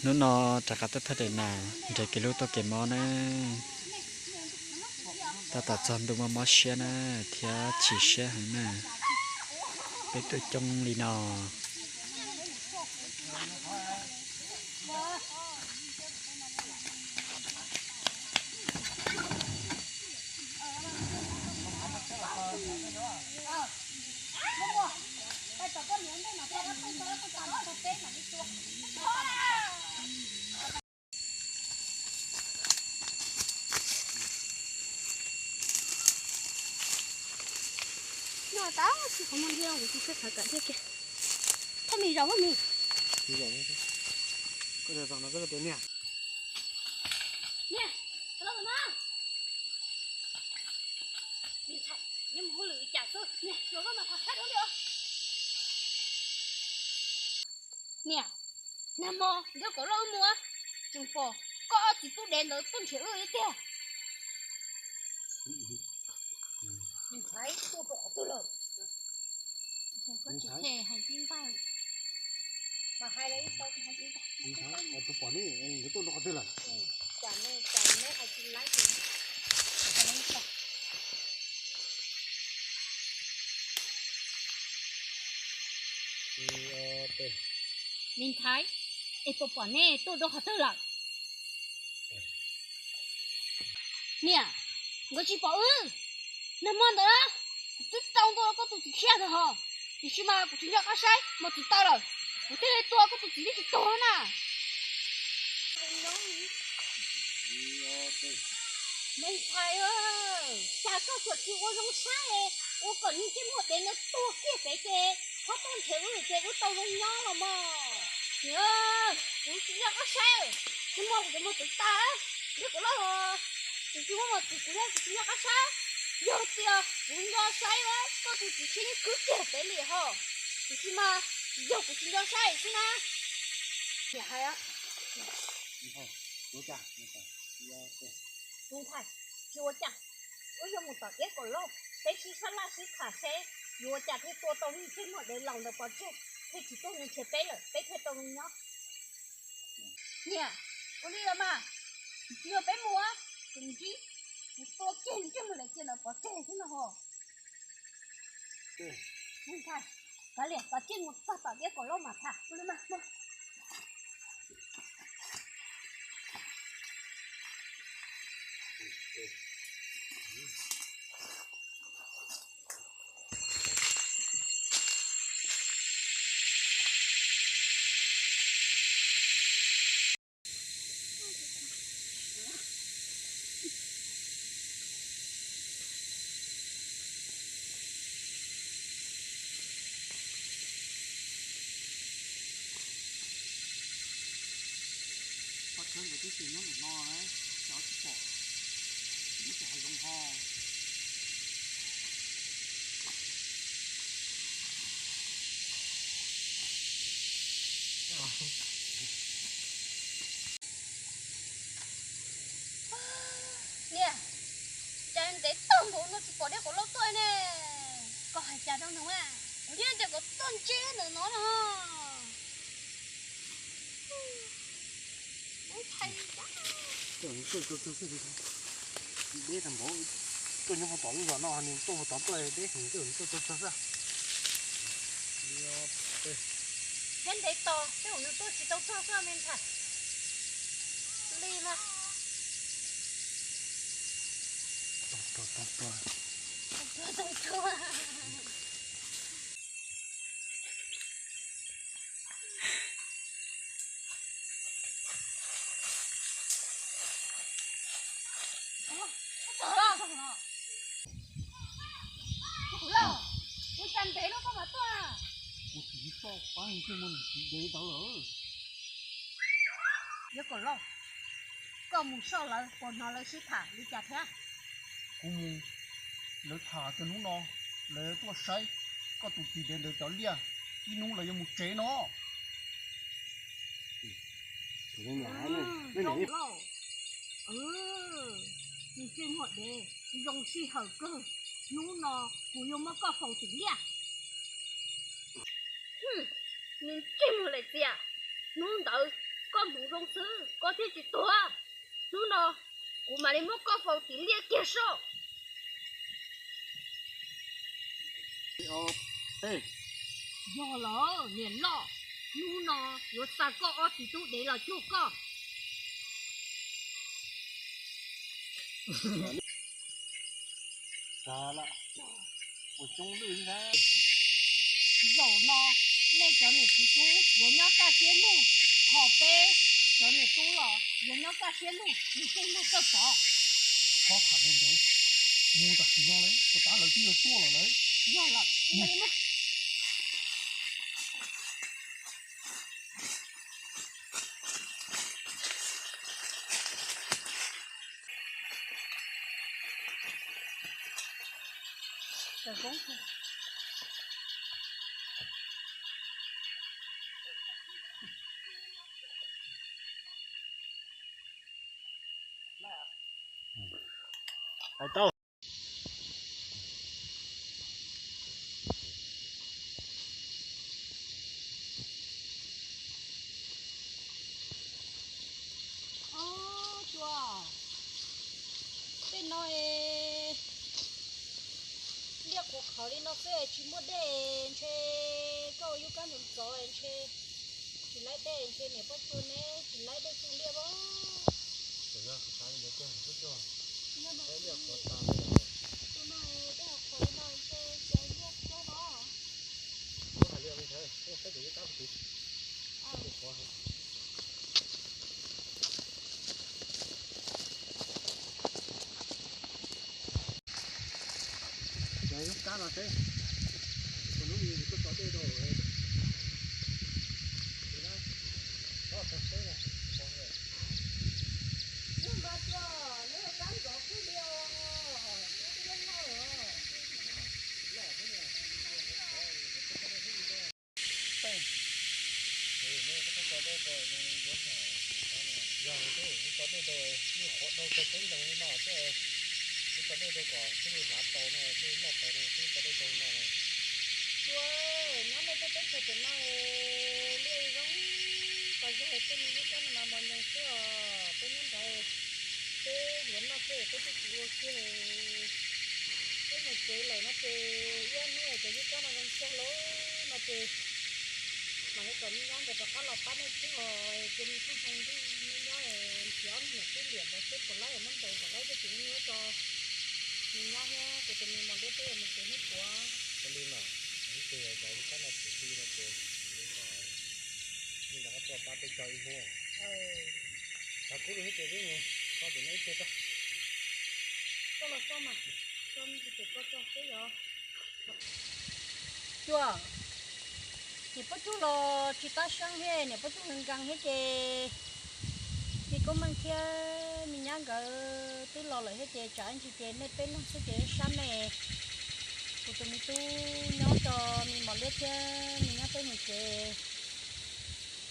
Hnub no rov qab tuaj thaj daim nas nres kev lub tuaj kev mob na. Tab tom txog ntu mob mob siab na, thiab chim siab heev na. Peb tuaj coob li no. Noj tau tsis qhov muag nthiab, kuv tsis txawj khav kam thiab kiag. Thaj me zaus mis. Niam, los no. Niam, mus hauj lwm li cas xwb, niam los koj mas thab thab dua li os. Niam, nag hmo nyob kom loj wb mus, tseem pom koj ob txiv tub dev ntawd tuaj nrhiav wb ib tiag. Niam ntxhais, tuaj rau qhov twg lawm? Koj tsis them hais tib npaj, mas hais lawm ib tau hais tib npaj. Niam ntxhais, kuv pom neb, nkawd tuaj rau qhov twg lawm? Cas neb, cas neb hais tsis laib ces hais ib tau. Niam ntxhais, es puas pom neb tuaj rau qhov twg lawm? Niam, nkawd tsis pom wb. Nag hmo ntawd kuv twb rau ntua koj tus txiv tshiab ntawd hos, tiam sis mas kuv tsis nco qab saib, mus tsis tau lawm, kuv thiaj li tua koj tus txiv tub tsis tuag na. Me ntxhais, cas koj tsuas tsis ua zoo saib, ua kom niag ntsej muag dev ntawd tuag kiag pem ces ho tuaj nrhiav wb ces wb tau zoo nyob los mas. Niam, kuv tsis nco qab saib, tsis muaj kuv cov muag txwv tas, neb kuv loj, kuv tsis muaj muag txwv kuv yog kuv tsis nco qab saib. Yog tias kuv nco saib koj tus txiv tshiab yeej kwv kiag pem li hos, tiam sis mas yog kuv tsis nco saib xwb na. Niam hais, me ntxhais, tsis ua cas, wb yuav mus tom Iab Kaum Lauj, peb sib sab laj sib tham seb yuav ua cas thiaj tua tau niag ntsej muag dev laus ntawd pov tseg, thiaj tsis tuaj nrhiav peb lawm, peb thiaj tau zoo nyob. Niam, ua li los mas, tsis yog peb mus, kuv ntsib, kuv tua kiag ntsej muag dev ntawd pov tseg xwb no hos. Kav liam, kav tsij mus txog tom Iab Kaum Lauj mas tham. Qhov txhia nkawd twb tsis nyob ntawm no, xyov tsis pom, nyob rau hav zoov ho. Niam, cas ntev tag npaum no tsis pom dej qhov loj tuaj ne? Koj hais cas rau nws a? Kuv yeej tias kom tuaj ntsib nws no no. Deb tag npaum, tuaj nyob puag tom lub zos no, nws tuaj puag tod tuaj deb heev, tuaj tuaj txog xwb. Thiab ntev tos, tej zaum nws tuaj tsis tau txog xwb me ntxhais. Li mas. Ua cas ntev lub koj mam tuaj? Kuv tsis soj pab ntsej muag nws tsis ntev ntawd lawm. Yog Kaum Lauj, koj mus soj lawv puas hnov lawv sib tham li cas thiab? Kuv mus, lawv tham tias hnub no lawv tuaj saib koj tus txiv dev ntawd cov liaj, ib hnub lawv yuav mus tsev no. Lauj, ntsej muag dev, zoo sij hawm kawg, hnub no kuv yuav muab koj faus tim liaj. Nws ntsej muag lim txias, hnub ntawd koj hmoov zoo xwb koj thiaj tsis tuag. Hnub no kuv mam li muab koj faus tim liaj kiag soj. Yog lawm niam loj, hnub no yuav xa koj ob txiv tub dev los cuag koj. Zaum no nej cov niam txiv tub yuav nyob kaj siab lug, hos peb cov niam tub los yuav nyob kaj siab lug, nws tej lug txawj pov. Txhob tham ntev ntev, mus tam sim no lawm, puas tab lawv twb yuav tuaj los lawm. Yog lawm. Hais tau. Ob, Cua, tej no es liaj qhuav qhawv li no xwb es tsis muaj dej, ntshe koj ua yub kab ntxov ntxov ntshe tsis laib dej, ntshe niam Pob Cuag neb tsis laib dej tug liaj os. Tus no es dej qhuav qhawv li no ntshe tsis laib dej tug os. Kuv hais li os me ntxhais, kuv saib tus yub kab puag tid. Yog yub kab no seb, tus hnub ntawd kuv tuaj tso dej rau. Yog, tso dej rau, nej qhuav dau tau peb ntees li no xwb, twb tso dej rau kom thiaj li hlav tau no, thiaj li noj tau no, twb tso dej rau no. Cua, nyob nej tej teb chaws pem no liaj zoo, tas zog tej me yub kab no mas mos nyoos xwb os, peb nyob nrad peb yuav noj xwb peb twb tsis ua kiag. Peb mus tsev lawm no ces ib ob hnub cov yub kab no zoo tag lawm no ces mam li kom me nyab nkawd rov qab los pab nej cog, ces nws pheej hais nrog me nyab nrhiav ob niam tub liam ntawd seb puas laib, muab ntaus kom laib thiaj tsis nyuaj tso me nyab thiab kuv tus me mos liab thiab mus tsev hnub puav. Ua li mas, ib tug cov yub kab no puv hli no ces li kom nej rov qab tuaj pab peb cog ib hnub. Thov kub li thiab ces peb mus so pem no ib teg tso. Koj los so mas, so me ntsis pem ko tso seb yog. Cua, niam Pob Cuag los tsis tab seeb thiab, niam Pob Cuag nkees nkees thiab ces me Koob Meej thiab me nyab nkawd twb los lawm thiab ces tsam ib ntsis ces nej peb leeg xwb ces sab nej. Kuv tus me tub nyob tso me mos liab thiab me nyab peb mus tsev.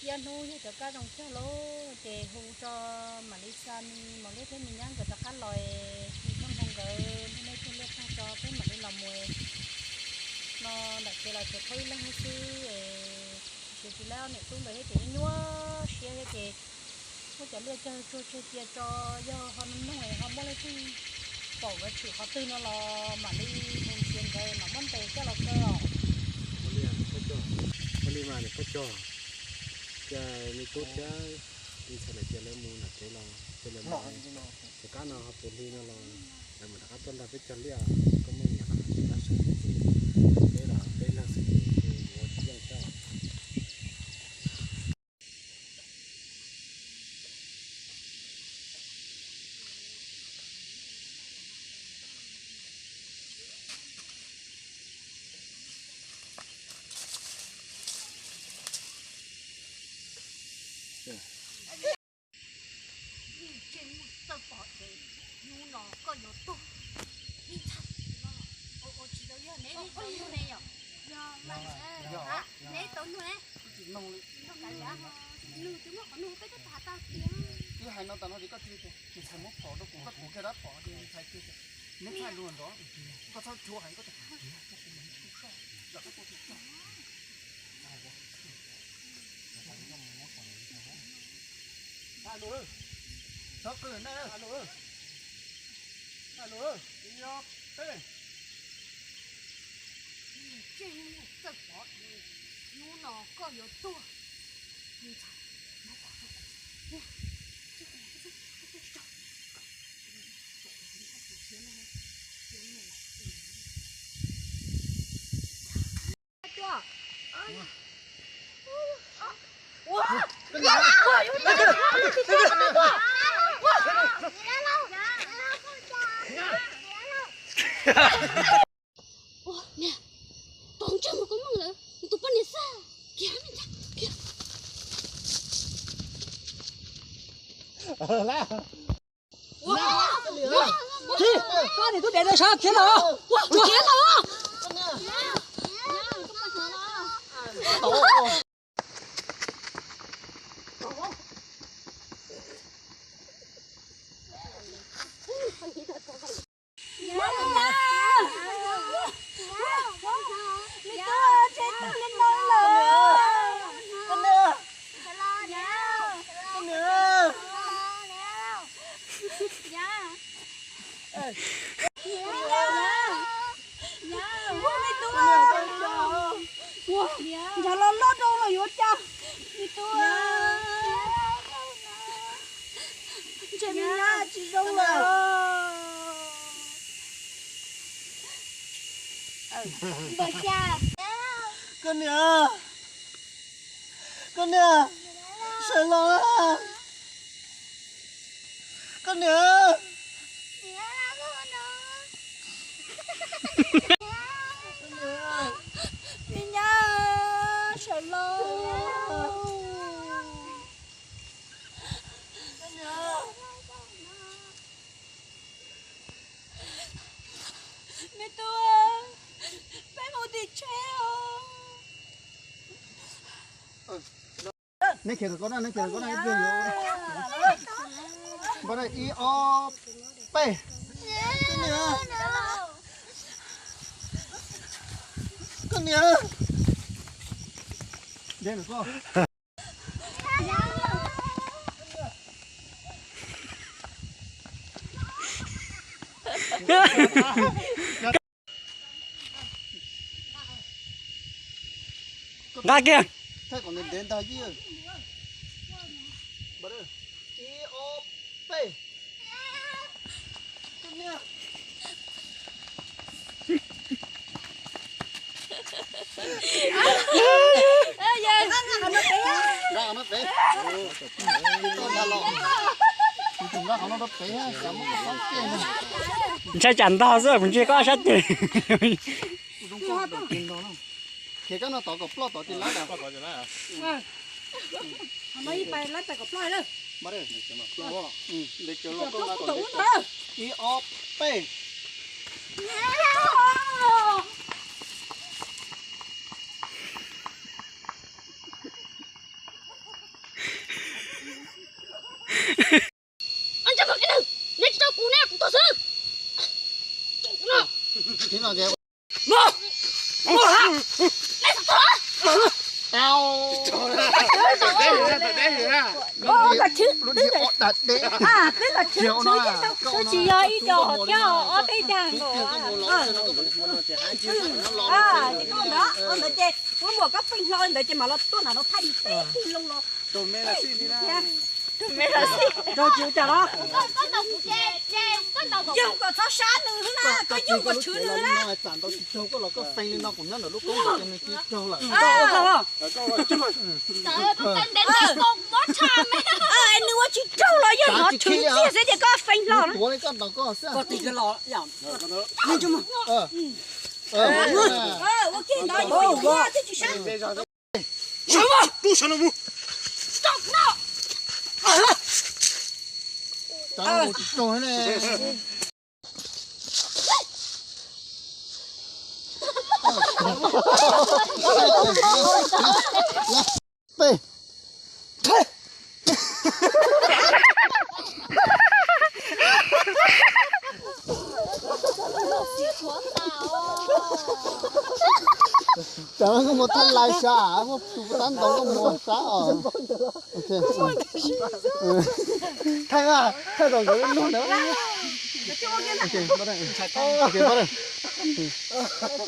Ib ob hnub yog cov kab zoo cog lawm ces hu tso mam li xa me mos liab thiab me nyab nkawd rov qab los, me Koob Meej nkawd nrog nej cog liaj tag tso peb mam li los mus. No nram tsev los tsuas thauj ib leeg xwb, tsis tsis laib ob niam tub ntawd thiab ces nyuaj siab thiab ces muab cov liaj cog tsuag tseg cia tso, yog ho nug nug ho muaj leej twg pom nkawd tshwm qhov twg no los mam li mus nrhiav nkawd mam muab ntes coj los kaw os. Ua li mas niam Pob Cuag, cia me tub thiab me ntxhais lawv cia lawv mus nram tsev los cia lawv mus. Tus kab no ho puv hli no los lawv mam rov qab tuaj nrog peb cog liaj, Koob Meej niam los tab sis peb los peb leeg xwb ces ua tsis yeej thiab. Ib tsam txawj pom ces hnub no koj yuav tuag ib txhais no. Ua tsis tau yog neb ib txhais hnub ne yom? Neb tau nug ne? Nug twb muab qhov nug peb twb tham tau tias. Twb hais no tas no ces koj tsis, me ntxhais muab phom rau kuv, koj kuv kiag dab phom ces me ntxhais tias neb txhais luag nrov, koj txhob rhuav heev, koj tias tias koj kuv mas neb tsis txhob, kom koj tuaj tsis txog. Ntxhais, ntxhais, koj mus muab phom rau me ntxhais na. Alo, alo, alo, alo, ib ob peb. Txawj pov hnub no koj yuav tuag. Ua, niam, tos ntsej muag koj mloog lawm, nws tus poj niam xwb. Khiav, khiav. Tsis, koj niam tub dev ntawd sab khiav los, khiav los. Ntshav los loj rau los yuav cas. Me tub, ntshe me nyab tsis zoo lawm. Koj niam, koj niam, sawv los. Koj niam, me nyab, sawv los. Me tub, peb mus tim tsheb os. Neb khiav rau koj na, neb khiav rau koj na, ib pliag yuav ua. Npaj na, ib ob peb. Koj niam, koj niam. Deb ntawm koj. Nqa kiag. Ib ob peb. Ntshai tsam ntog xwb, kuv ntsia koj sab ceg. Khiav koj no tod kom ploj tod ces lab. Ib ob peb. Neb tsis tau kuv ne, kuv tuag xwb. Twb tsis yog ib co thiab ob peb tag nkaus. Ces koj ntawd ntawd ces muab muam koj feej hlo li ntawd ces mam los tuaj nram no thaij peb tig loo los. Raug tsis ua cas los. Yog kom txhob sab nws xwb na, koj yog kom tshwv nws na. Tsam ntau tsis raug koj los koj feej li no kuv nyob ntawm lub koob ntawd ces nws tsis raug lawm. Nws ua tsis raug los yog nws tshwv txiaj xwb ces koj feej hlo na. Ua kiag ntawd yuav yuav thiaj tsis sab. Sawv mas, tub sawv los mus. Tsis raug ne. Peb. Tam no koj mus thaj lais sab, koj tus tab ntoo koj mus sab os. Thaij, thaij tau nkawd lub ntawd.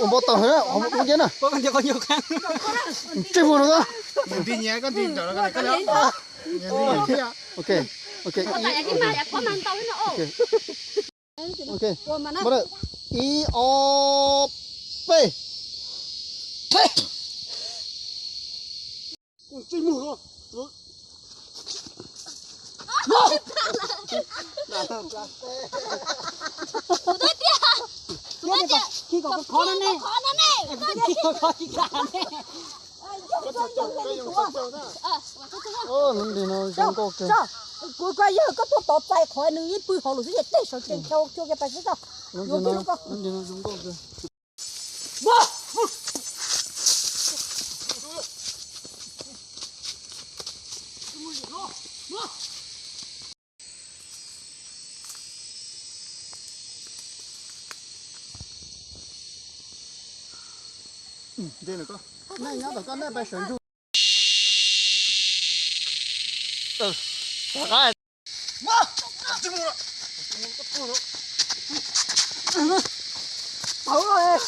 Ua npau taws na, ua npau taws na. Ntsej muag no. Ok, ok, ib, ok, ib, ob, peb. Tus twg tiag? Tus twg tiag? Khov no ne. Lub nrig no zoo nkauj kawg. Kuv kuv yog koj tuaj tod txais qhov nws yeej pw hauv lawm xwb, ces tej saum ces nchau cua kiag pais xwb tso. Lub nrig no zoo nkauj kawg. Nej nyob tom koj, nej pais sawv ntsug. Tawv los.